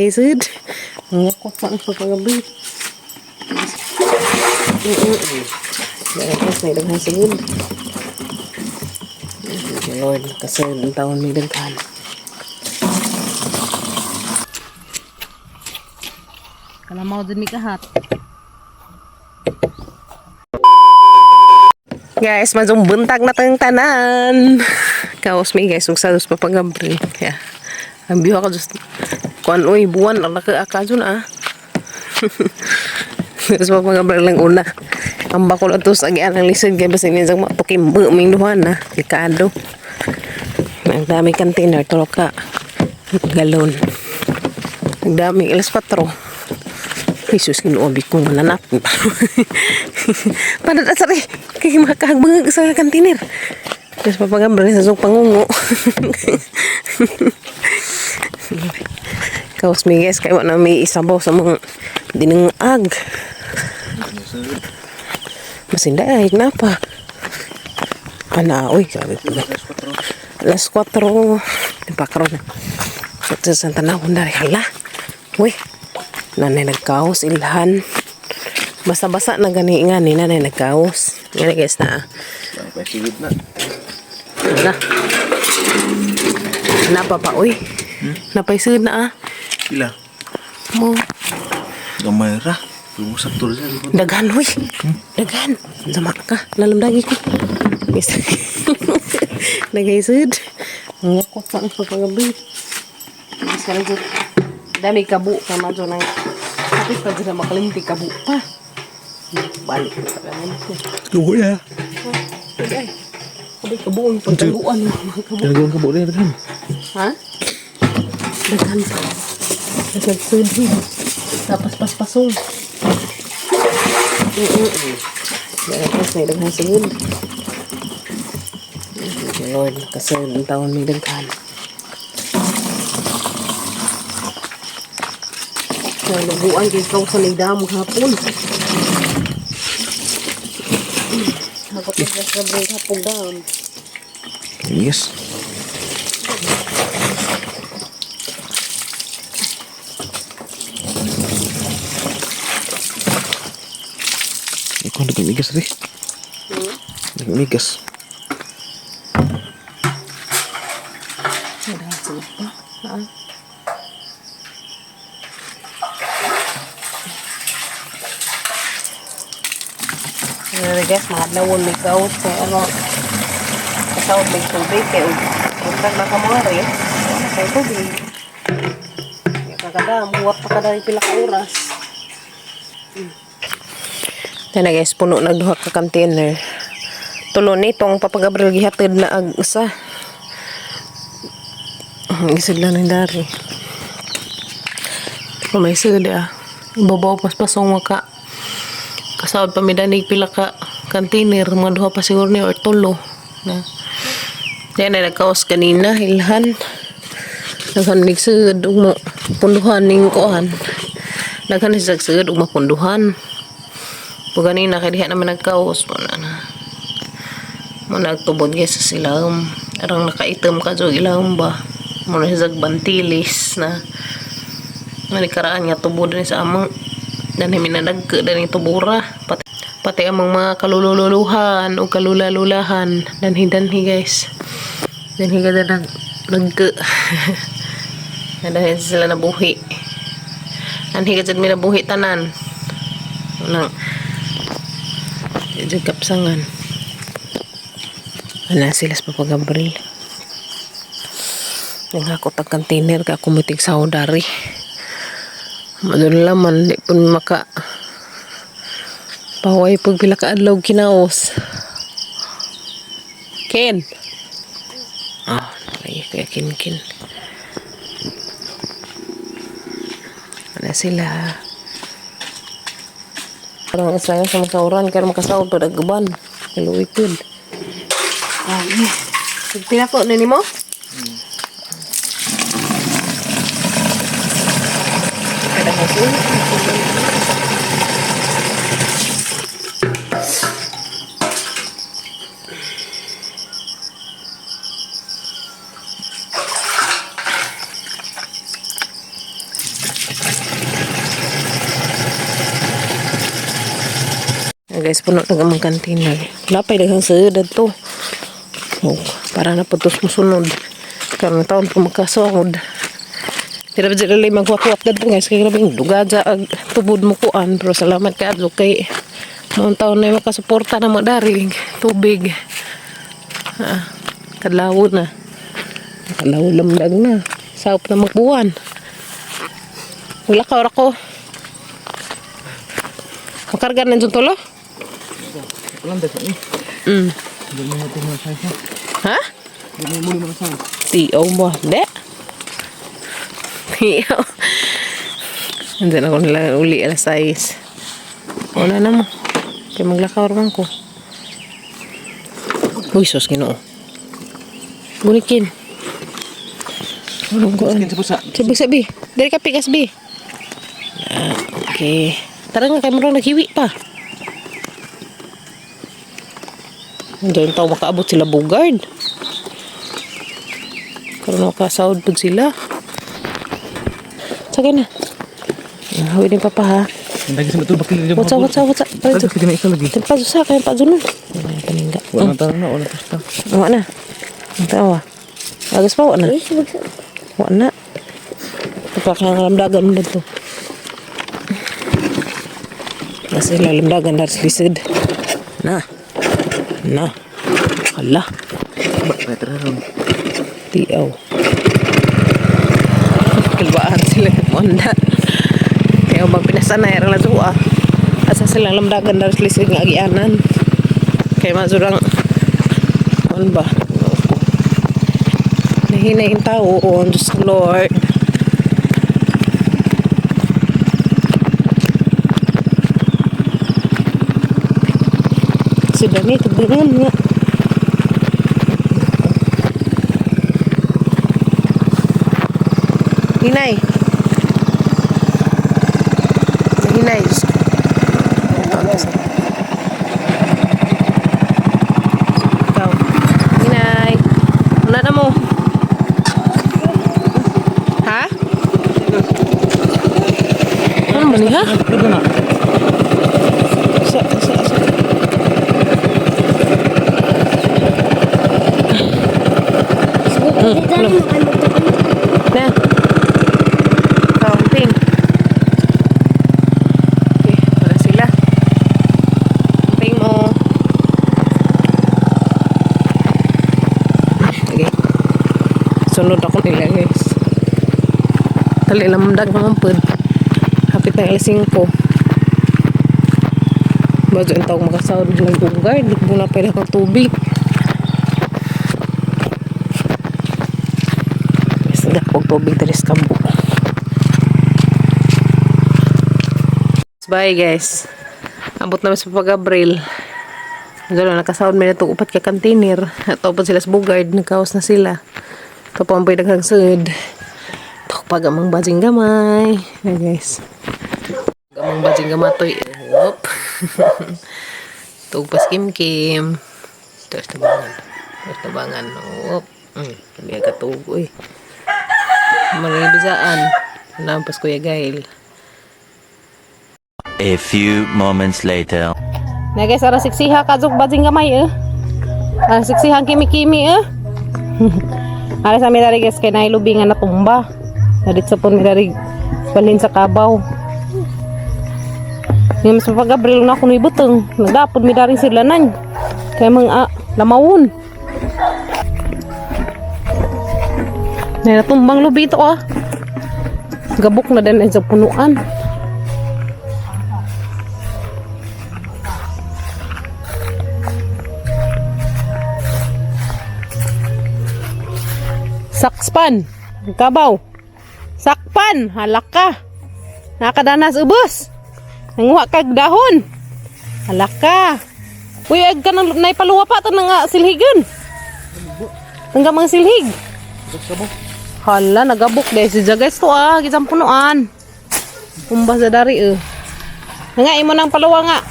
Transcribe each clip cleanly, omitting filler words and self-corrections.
Isud. Ang wakot sa pagabi. Guys, may daghan sugod. Thank you, Lord. Kasi ang taon may daghan. Kalamaw din mi kahat. Guys, mazong buntag na tayong tanan. Kaos mi guys, ug sa Papa Gabriel. Kaya, ang biyo ako just kuan oy buwan ang naka akaso na ah. Sa Papa Gabriel lang una. Ang bakol ato sa agian ang lisod kay basin niya sa matukimbo ming duha na delikado. Ang dami container tulo ka galon. Ang dami alas 4. Jesus, ginuobi ko mananap. Panad asari, kay makahagbangag sa container. Tapos papagambal sa song pangungo. Kaos mi guys, kay wala may isabaw sa mga dinangag. Masinda ay na pa. Ana, uy, grabe po. Alas 4. Di pa karon. Sa Santa na akong dari hala. Uy, nanay nagkaos ilhan. Basa-basa na gani nga ni nanay nagkaos. Ngani guys na. Pagsigit na. Wala. Napa pa uy. Napaisud na ah. Pila? Mo. Gamay ra. Lumusak tuloy sa likod. Daghan uy. Daghan. Sama ka. Lalamdagi ko. Guys. Nagaisud. Ang wakot sa ang pagabi. Guys, karon jud. Dami kabo ka madyo nang kapit pa dyan na makalimti kabo pa. Balik na sa ganun ko. Luho ya. Ay, abay kabo ang pagtaguan mga kabo. Daghan ka boleh daghan. Ha? Daghan pa. Daghan sud. Tapos paspasong. Guys, may daghan sud. Thank you, Lord. Kasi ang taon may daghan. Naluguan kay ikaw sa nagdam hapon. Nakapagpas na break hapon dam. Yes. Ikaw nagmigas rin. Nagmigas. Daghan sud pa. Ah. Ano guys, mga adlawon may kaut kay ano kasawod may tubig kay buntag na kamari. Wala kay tubig. Kaya kakadam, huwat pa kada pila ka oras. Tana guys, puno na duha ka container. Tulo nitong Papa Gabriel gihatid na ag usa. Isod lang ng dari. Pero may sud ah. Ibabaw paspasong maka kasawod pa midanig pila ka container mga duha pa siguro ni or tulo na. Yan ay nagkaos kanina ilhan. Daghan mig sud ug mo punduhan ning kuan. Daghan ni sig sud ug mapunduhan. Pag ganina kay diha naman nagkaos mo na na. Mo nagtubod guys sa silam. Arang nakaitom ka jud ilahom ba. Mo na siya bantilis na. Manikaraan nga tubod ni sa amang danhi minanagke dani tubura pati, pati amang mga kalululuhan o kalulalulahan danhi danhi guys danhi ka nag nagke na dahil sila nabuhi anhi ka jud mi nabuhi tanan nang jud kapsangan wala sila sa Papa Gabriel. Nanghakot ang container ka kumitig sa dari. Madun laman, di po maka paway pag pila ka adlaw kinaos. Ken. Ah, ay kaya kin kin. Wala sila. Parang isa sa masauran, kaya makasawag pa dagban. Kaluwikod. Ay, pinako na ni mo? Kada hasil. Ah, guys, puno na among kantina. Wala pa daghang sud to. Oh, para na putos mo sunod. Karon taon pa makasahod. Tira ba sila magwakwak dadto, guys, kay grabe yung duga ag tubod mo kuan, pero salamat kay adlo kay noong taon na makasuporta na mo dari tubig. Ah, kadlaw na. Kadlaw lamdag na. Saop na magbuwan. Wala ka ora ko. Makarga na dyan tulo? Ha? Tiyaw mo. Hindi. Tiyaw. Nandiyan ako nila uli alas 6. Wala na mo. Kaya maglakaw naman ko. Uy, sus, Ginoo. Gunikin. Anong ko? Sabi, sabi. Dari ka pikas, bi. Ah, okay. Tara nga, kay murang naghiwi pa. Diyan tao makaabot sila bugard. Karon makasahod pud sila. Sige na. Hawi din papa ha. Lagi sa betul bakil What's up, what's up, what's up? Lagi kena isa lagi. Tempat susah kaya Pak Zunun. Wala paningga. Wala na na wala pasta. Wala na. Ang tawa. Bagus pa, wala na. Wala na. Pagkakalamdagan mo na to. Nasa sila lamdagan dari lisod. Na. Na. Hala. Ba terus. Tiaw. Kilbaan sila onda. Kaya bang pinasanay ra lang ah. Asa sila lamdagan dari lisod nga agianan. Kaya mazurang ano ba? Nahina yung tao, oh, Diyos ko, Lord. Sila ni, tubungan nga. Hinay. Hinay. Diyos ko. Ikaw. Hinay. Wala na mo. Ha? Ano ba niya? Sa, sa, sa. Na. Counting. Okay, wala sila. Counting mo. Okay. Sunod ako nila, guys. Tali lamdag naman po. Hapit na alas 5. Bago ang tawag makasahod ng guard. Di ko na pwede akong tubig. Mas nagkakog tubig dali sa kabo. Bye, guys. Abot naman sa pag-Abril. Gano'n, nakasahod may natong upat ka container. At upod sila sa bugard, nagkaos na sila. Ito po ang pinaghang sud. Ito pag amang bajing gamay. Ayan, guys. Amang bajing gamatoy. Oop. Tugpas kim-kim. Terus tabangan. Terus tabangan. Oop. Kami agad tugo eh. Mga ibisaan. Nampas Kuya Gail. A few moments later. Na guys, ara siksiha kazok bajing gamay eh. Ara siksiha kimi-kimi eh. Ara sa mi dari guys kay nailubi nga natumba. Narit sa pon mi dari balhin sa kabaw. Nga mas mapag-abril na ako ni butong. Nagdapod mi dari sila nan. Kay mga lamawon. Nay natumbang lubi ito ah. Gabok na din ay sa punuan. Sakspan. Kabaw. Sakpan. Halak ka. Nakadanas ubos. Nanguha kag dahon. Halak ka. Uy, ag ka nang naipaluwa pa ito nga silhigan. Tangga mga silhig. Hala, nagabok dahil si Jagay to ah. Gisang punuan. Kumba sa dari eh. Nga, imo nang paluwa nga.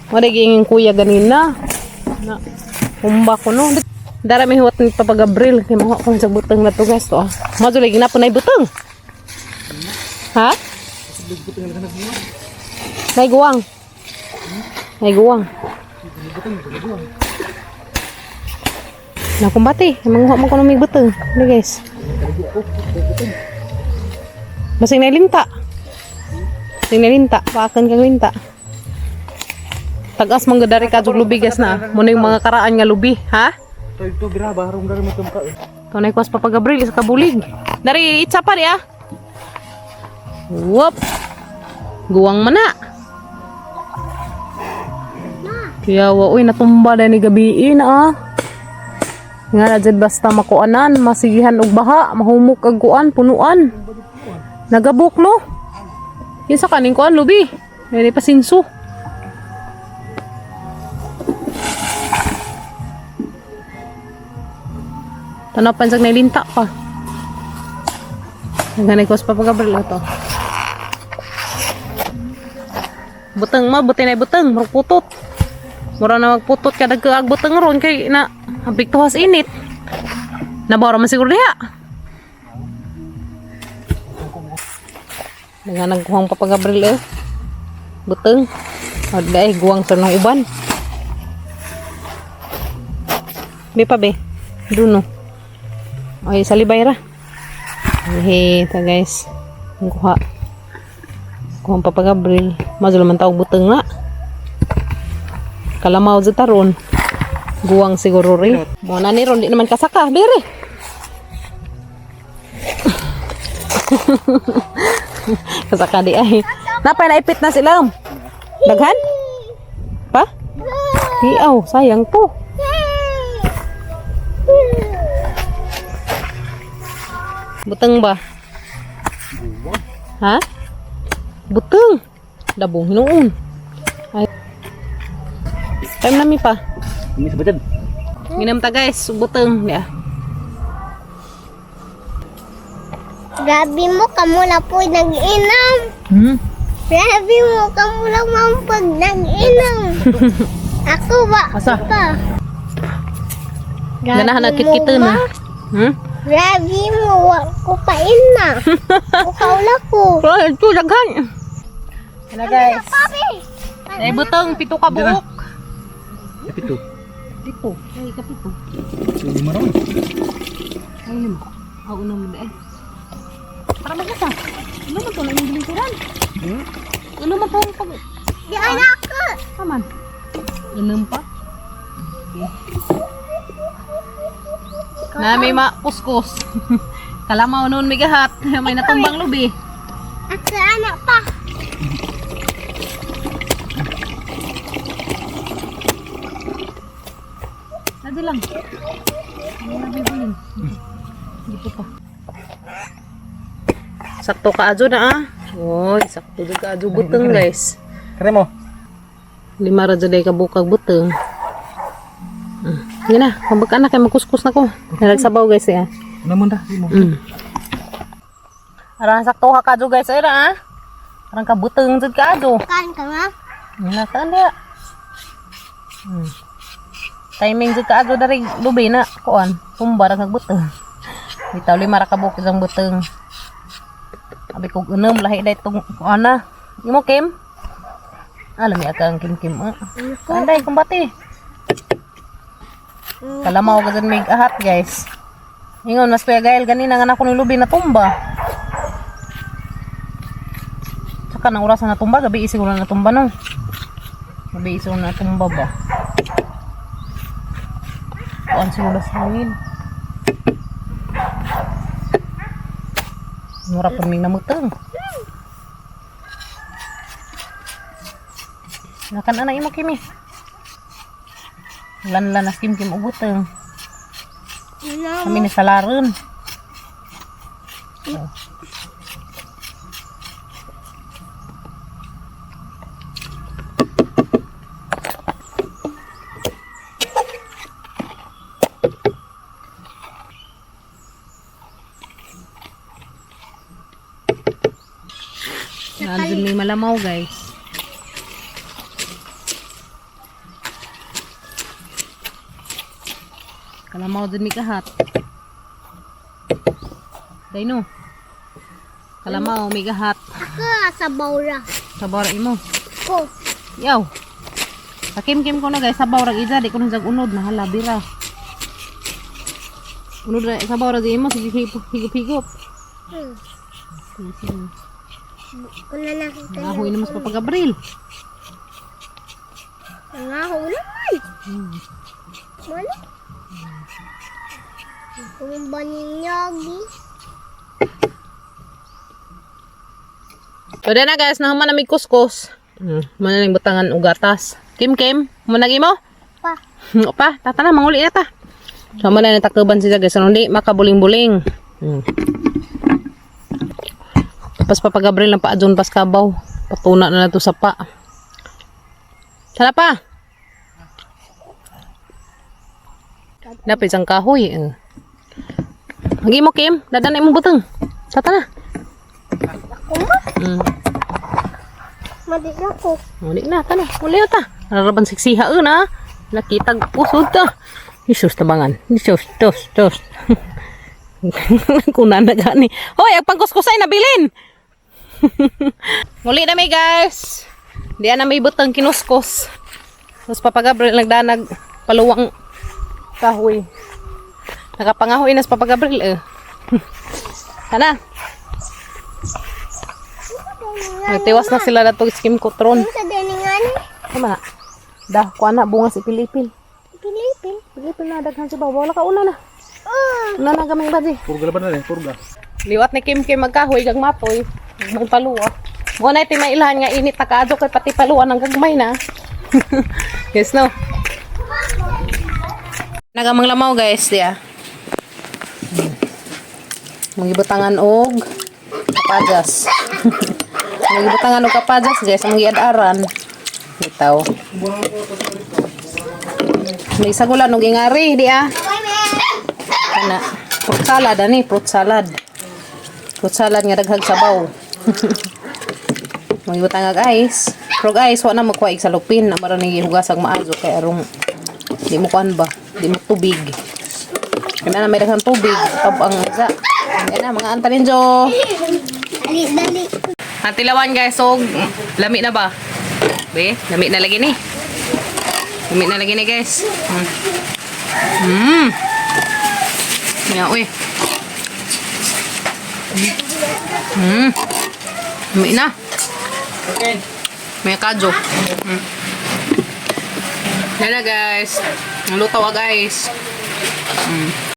Wala gingin kuya ganina. Na, kumba ko no. Dara may huwat ni Papa Gabriel. Kay mga ko sa butang na to guys to ah. Mazo lagi na po na butang. Ha? May guwang. May guwang. Nakumbati, manguha man ko ng may butong. Ano, guys? Basing nalinta. Basing nalinta, paakan kang linta. Tagas man gud dari ka jug lubi, guys, na. Muna yung mga karaan nga lubi, ha? Ito bira barong dari mo tumka. Tunay kuwas Papa Gabriel isa ka bulig. Dari itsa pa di ah. Whoop. Guwang mana. Kaya wa uy natumba na ni gabi na ah. Nga na jud basta makuanan, masigihan og baha, mahumok ang kuan, punuan. Nagabok no. Yun sa kaning kuan lubi. Dili pa sinso. Tanaw pansag na linta pa. Naganay ko sa Papa Gabriel ito. Buteng ma, buti na buteng, murag putot. Mura na magputot kada kaag buteng ron kay na apektuhas init. Nabara man siguro diha. Naganag kuhang Papa Gabriel eh. Buteng. Aday, guwang sa nang uban. Be pa be. Duno. Ay, salibay ra. Hey, ito guys. Ang kuha. Kuha ang Papa Gabriel. Mazulo man tawag buteng na. Kalamaw sa taron. Guwang siguro rin. Mo na ni ron, di naman kasaka. Bere. Kasaka di ay. Napay naipit na sila. Daghan? Pa? Hiaw, sayang po. Buteng ba? Ha? Buteng. Dabong hinuon. Ay. Time nami pa. Ini sa batad. Minam ta guys, buteng ya. Grabe mo, kamo na po nag-inom. Grabe mo, kamo lang man pag nag-inom. Ako ba? Asa? Pa. Ganahan na mo, kitkita ma. na. Hmm? Grabe mo, wa ko pain na. Ukaw na ko. Ay, ito daghan. Ano guys? Papi! Ay buteng pito ka buok. Pito. Pito. Ay ka pito. So lima raw. Ay lima. Ako na mo eh. Para magkasa. Ano man to na imong gilingkuran? Ano man to ang pag Di anak ko. Taman. Inom pa. Okay. Na may makuskus. Kalamaw noon may gahat. May natumbang lubi. Ako anak pa. Nadi lang. Ano na bibulin? Dito pa. Sakto ka adyo na ah. Oy, sakto jud ka adyo buteng guys. Kare mo. Lima ra jud ay kabukag buteng. Yan na, pabag anak kay magkuskus na ko. Nalagsabaw guys eh. Ano mo da? Mo. Arang sakto ka kadyo guys ay ra ah. Arang kabuteng jud ka adyo. Kan ka ma? Wala ka na. Timing jud ka adyo dari lubi na kuan. Tumba ra kag buteng. Bitaw lima ra ka buok isang buteng. Abi kog unom lahi day tong kuan na. Imo Kim? Alam mi akang Kim Kim. Ah. Anday kumbati. Kalamaw ka dyan may ahat guys. Ingon mas kuya Gael ganina nga nako ni lubi na tumba. Tsaka nang orasan na tumba, gabi siguro na tumba no. Gabi siguro na tumba ba. Kuan siguro sa hangin. Mura pa ming namutang. Nakan anak imo Kimi. Lanlan na Kim Kim ubuteng. Kami ni salaron. Nandun may malamaw guys. Kalamaw dun may kahat. Dino. Kalamaw, may gahat. Ako sa bawra. Sabaw ra imo. Ko. Yaw. Sa kim-kim ko na guys, sabaw ra ija, di ko nang jag unod na hala bira. Unod ra sabaw ra di imo sige higop-higop. Sige. Kuna nakita Nangahoy na mas papag-Abril. Nangahoy naman. Malo? Kung ba ninyagi? So na guys, nahuman na may kuskus. Muna ning butangan og gatas. Kim Kim, muna mo? Pa. Pa, tata na manguli na ta. So muna ni takuban siya guys, ano di makabuling-buling. Tapos papagabril ng paa dyan pas kabaw. Patuna na na to sa pa. Tara pa. Napit ang kahoy. Eh. Hagi mo, Kim. Dadan na imong butang. Tata na. Ako ma? Madig ako. Uli na, tana. Uli na ta. Naraban siksiha na. Nakitag pusod ta. Jesus tabangan. Jesus, tos, tos. Kuna na gani. Hoy, ang pangkuskusay nabilin. Muli na may guys. Di na may butang kinuskos. Tapos Papa Gabriel nagdanag paluwang kahoy. Nakapangahoy na sa Papa Gabriel eh. Tana. Nagtiwas na sila na skim kutron. Ano sa diningan? Tama na. Dah, kuha na bunga si Pilipil. Pilipin. Pilipil na daghan sa bawa. Wala ka una na. Oh. Una na gamay ba di? Purga laban na rin, purga. Liwat ni Kim Kim magkahoy gag matoy. May paluwa. Mo na iti may ilahan nga init na kaadyo kay pati paluan ang gagmay na. Yes no. Nagamang lamaw guys, diya. Magibutangan og kapajas. Magibutangan og kapajas guys, ang giad-aran. Bitaw. May sagulan og ingari diya. Kana fruit salad ani, fruit salad. Fruit salad nga daghag sabaw. Magibutang ag ice. Frog ice wa na magkuha sa lupin, amara ni gihugasag maayo kay arong di mo kuan ba, di mo tubig. Kaya na may daghang tubig, tab ang isa. Yan na mga antaninjo. Dali, dali. Ang tilawan guys, so lami na ba? Be, lami na lagi ni. Lami na lagi ni guys. Ya, uy. Lami na. Okay. May kadyo. Yan na guys. Ang lutaw ah, guys.